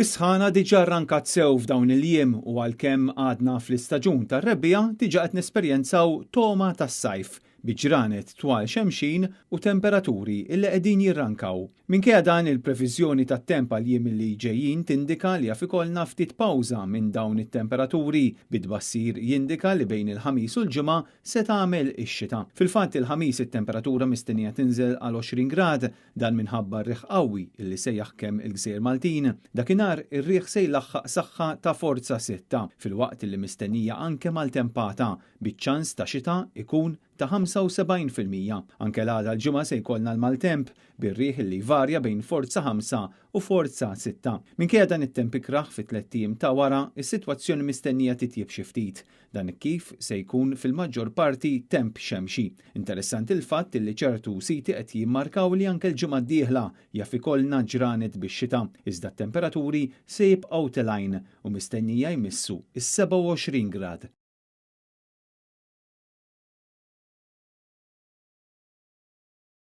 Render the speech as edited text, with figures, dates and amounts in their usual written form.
Is-sħana diġà rrankat sew f'dawn il-jiem u għalkemm għadna fl-istaġun tar-rebbiegħa diġà qed nesperjenzaw togħma tas-sajf bi ġranet twal xemxin u temperaturi illi qegħdin jirrankaw. Minkejja dan, il-previżjoni tat-temp għall-jiem li ġejjin tindika li jaf ikollna ftit pawża minn dawn it-temperaturi, bi tbassir jindika li bejn il-Ħamis u l-Ġimgħa se tagħmel ix-xita. Fil-fatt il-Ħamis it-temperatura mistennija tinżel għal 20 grad, dan minħabba r-riħ qawwi illi se jaħkem il-gżejjer Maltin. Dakinhar ir-riħ se jlaħħaq saħħa ta' forza sitta, filwaqt illi mistennija anke maltempata, biċ-ċans ta' xita ikun ta' 75%. Anke l-għada l-Ġimgħa se jkollna l-maltemp, bir-riħ li jvarja bejn forza 5 u forza 6. Minkejja dan it-temp ikrah fit-tlett ijiem ta' wara, is-sitwazzjoni mistennija titjieb xi ftit. Dan kif se jkun fil-maġġor parti temp xemxi. Interessanti l-fatt li ċertu siti qed jimmarkaw li anke l-ġimgħa d-dieħla jaf ikollna ġranet bix-xita, iżda t-temperaturi se jibqgħu telgħin u mistennija jmissu is-27 grad.